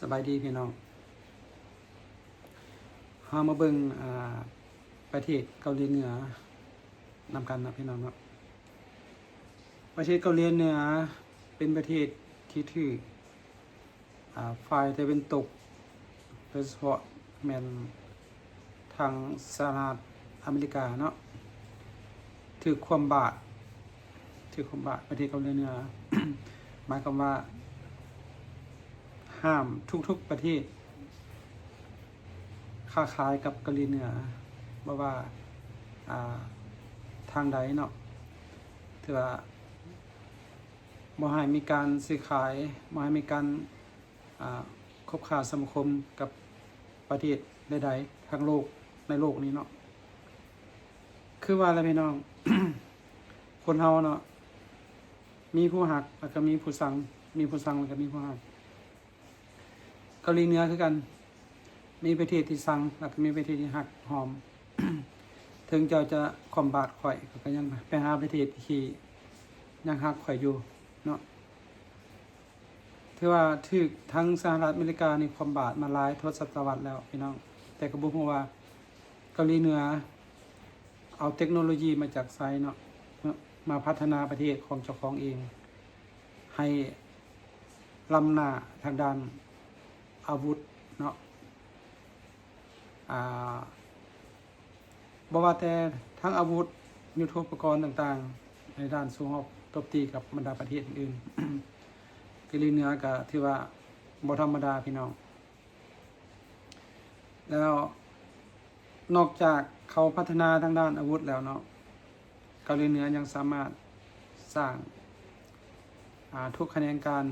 ສະບາຍດີພີ່ນ້ອງ ເຮົາມາເບິ່ງ ອ່າ ປະເທດເກົາຫຼີເໜືອນຳກັນເນາະພີ່ນ້ອງເນາະ. ປະເທດເກົາຫຼີເໜືອເປັນປະເທດທີ່ຖືກ ອ່າ ຝ່າຍຕາເວັນຕົກ ໂດຍສະເພາະແມ່ນທາງສະຫະລັດອາເມລິກາເນາະ ຖືກຄວ່ຳບາດ ຖືກຄວ່ຳບາດປະເທດເກົາຫຼີເໜືອ ໝາຍຄວາມວ່າ ຫ້າມທຸກໆປະເທດຄ້າຂາຍກັບເກົາຫຼີເໜືອ ບໍ່ວ່າ ອ່າ ທາງໃດເນາະ ຖືວ່າບໍ່ໃຫ້ມີການຊື້ຂາຍ ບໍ່ໃຫ້ມີການ ອ່າ ຄົບຄ້າສະມາຄົມກັບປະເທດໃດໆທາງໂລກ ໃນໂລກນີ້ເນາະ. ຄືວ່າແຫຼະພີ່ນ້ອງ ຄົນເຮົາເນາະ ມີຜູ້ຮັກ ແລ້ວກໍມີຜູ້ຊັງ ມີຜູ້ຊັງ ແລ້ວກໍມີຜູ້ຮັກ. ເກົາຫຼີເໜືອຄືກັນ ມີປະເທດທີ່ຊັງ ແລ້ວກໍມີປະເທດທີ່ຮັກຫອມ. ເຖິງເຈົ້າຈະຄວ່ຳບາດຂ້ອຍ ຂ້ອຍກໍຍັງໄປຫາປະເທດທີ່ຍັງຮັກຂ້ອຍຢູ່ເນາະ. ຖືວ່າຖືກທາງສະຫະລັດອາເມລິການີ້ຄວ່ຳບາດມາຫຼາຍທົດສະຕະວັດແລ້ວພີ່ນ້ອງ ແຕ່ກໍບໍ່ຮູ້ວ່າເກົາຫຼີເໜືອເອົາເຕັກໂນໂລຢີມາຈາກໃສເນາະ ມາພັດທະນາປະເທດຂອງເຈົ້າຂອງເອງ ໃຫ້ລ້ຳໜ້າທາງດ້ານອາວຸດເນາະ ອ່າ ບໍ່ວ່າແຕ່ທັງອາວຸດ ຍຸດໂທປະກອນຕ່າງໆ ໃນດ້ານສູ້ຮົບຕົບຕີກັບບັນດາປະເທດອື່ນໆ ເກົາຫຼີເໜືອກໍຖືວ່າບໍ່ທຳມະດາພີ່ນ້ອງ. ແລ້ວນອກຈາກເຂົາພັດທະນາທາງດ້ານອາວຸດແລ້ວເນາະ ເກົາຫຼີເໜືອຍັງສາມາດສ້າງ ອ່າ ທຸກຂະແໜງການ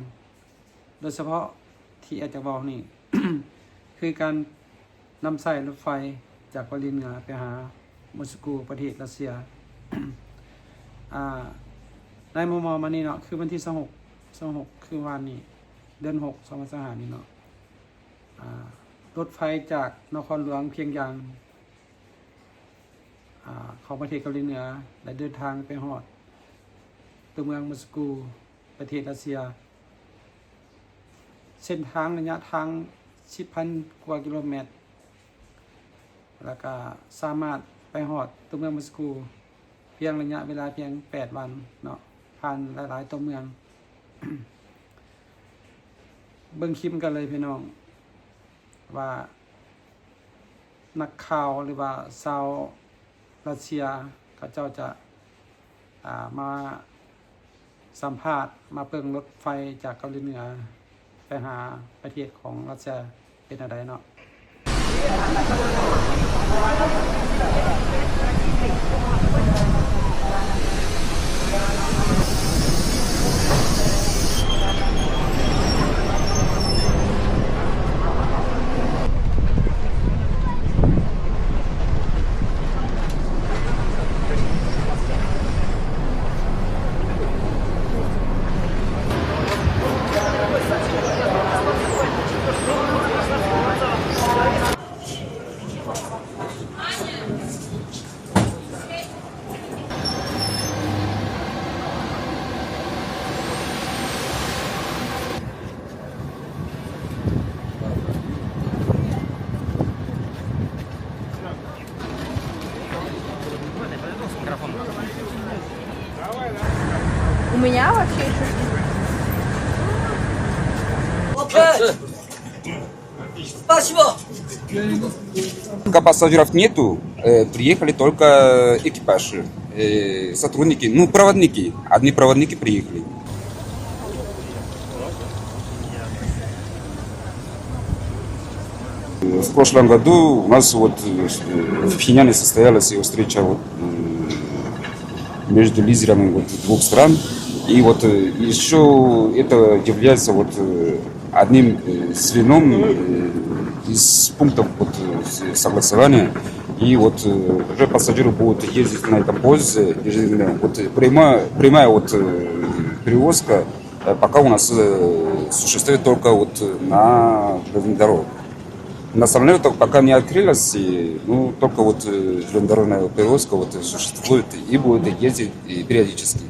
ໂດຍສະເພາະທີ່ແອດຢາກເວົ້ານີ້ ຄືການນຳໃຊ້ລົດໄຟຈາກເກົາຫຼີເໜືອໄປຫາມົສກູ ປະເທດຣັດເຊຍ. ອ່າ ໃນມໍ່ໆມານີ້ເນາະ ຄືວັນທີຊາວຫົກ ຊາວຫົກ ຄືວານນີ້ ເດືອນຫົກ ສອງພັນຊາວຫ້ານີ້ເນາະ ອ່າ ລົດໄຟຈາກນະຄອນຫຼວງພຽງຢາງ ອ່າ ຂອງປະເທດເກົາຫຼີເໜືອ ໄດ້ເດີນທາງໄປຮອດຕົວເມືອງມົສກູ ປະເທດຣັດເຊຍ. ເສັ້ນທາງໄລຍະທາງສິບພັນກວ່າກິໂລແມັດ ແລ້ວກະສາມາດໄປຮອດຕົວເມືອງມົສກູ ພຽງໄລຍະເວລາພຽງແປດວັນເນາະ ຜ່ານຫຼາຍໆຕົວເມືອງ. ເບິ່ງຄລິບກັນເລີຍພີ່ນ້ອງ ວ່ານັກຂ່າວ ຫຼືວ່າຊາວຣັດເຊຍ ເຂົາເຈົ້າຈະ ອ່າ ມາສຳພາດ ມາເບິ່ງລົດໄຟຈາກເກົາຫຼີເໜືອ ໄປຫາປະເທດຂອງຣັດເຊຍເປັນແນວໃດເນາະ. У меня вообще ещё Спасибо. Пока пассажиров нету, э, приехали только экипаж, э, сотрудники, ну, проводники. Одни проводники приехали. В прошлом году у нас вот, э, в Пхеньяне состоялась его встреча вот, э, между лидерами вот двух стран. И вот, э, ещё это является вот, э, одним, э, звеном, э, из пунктов вот, э, с-, согласования. И вот, э, уже пассажиры будут ездить на этом поезде, ежедневно. Вот, э, прямая, прямая вот, э, перевозка, э, пока у нас, э, существует только вот, э, на железных дорогах. На самолётах пока не открылась, и, ну, только вот, э, железнодорожная перевозка вот, э, существует и будет ездить, и периодически.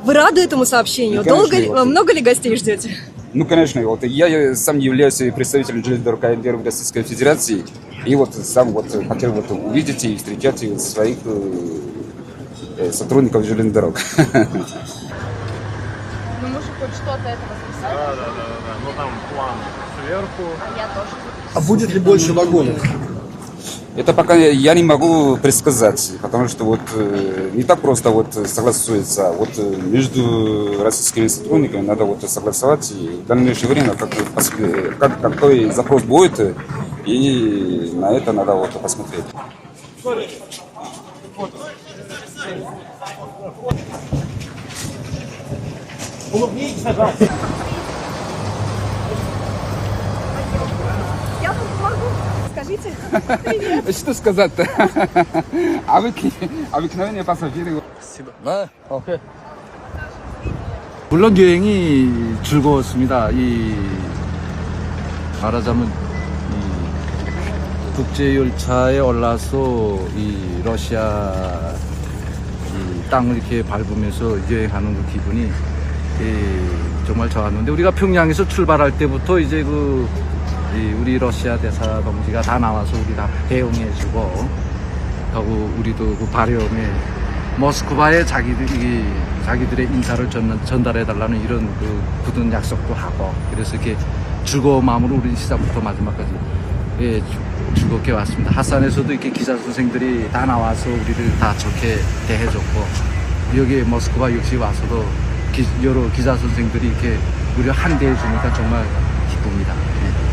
Вы рады этому сообщению? И, конечно, долго ли, вот, э, много ли гостей ждёте? Ну, конечно, вот я, э, сам являюсь представителем железных дорог АНДР в Российской Федерации, и вот сам вот хотел вот увидеть и встречать и вот своих, э, э, сотрудников железных дорог. Ну, мы же хоть что-то это записали. Да, да, да, да, да. Ну, там план сверху. А я тоже. А будет ли больше вагонов? Это пока я не могу предсказать, потому что вот, э, не так просто вот согласуется. Вот, э, между российскими сотрудниками надо вот согласовать, и в дальнейшее время как, пос-, э, как, какой запрос будет, э, и на это надо вот посмотреть. Я тут могу. Скажите привет. Что сказать-то? Обыкновенные пассажиры. Спасибо. Да? 오케이. 물론 여행이 즐거웠습니다. 이 말하자면 이 국제 열차에 올라서 이 러시아 이 땅을 이렇게 밟으면서 여행하는 그 기분이 이 정말 좋았는데, 우리가 평양에서 출발할 때부터 이제 그 이 우리 러시아 대사 동지가 다 나와서 우리 다 배웅해 주고 하고, 우리도 그 발령에 모스크바에 자기들이, 자기들의 인사를 전, 전달해 달라는 이런 그 굳은 약속도 하고, 그래서 이렇게 즐거운 마음으로 우리 시작부터 마지막까지, 예, 즐-, 즐겁게 왔습니다. 핫산에서도 이렇게 기자 선생들이 다 나와서 우리를 다 좋게 대해 줬고, 여기 모스크바 역시 와서도 기-, 여러 기자 선생들이 이렇게 우리를 환대해 주니까 정말 기쁩니다. 예.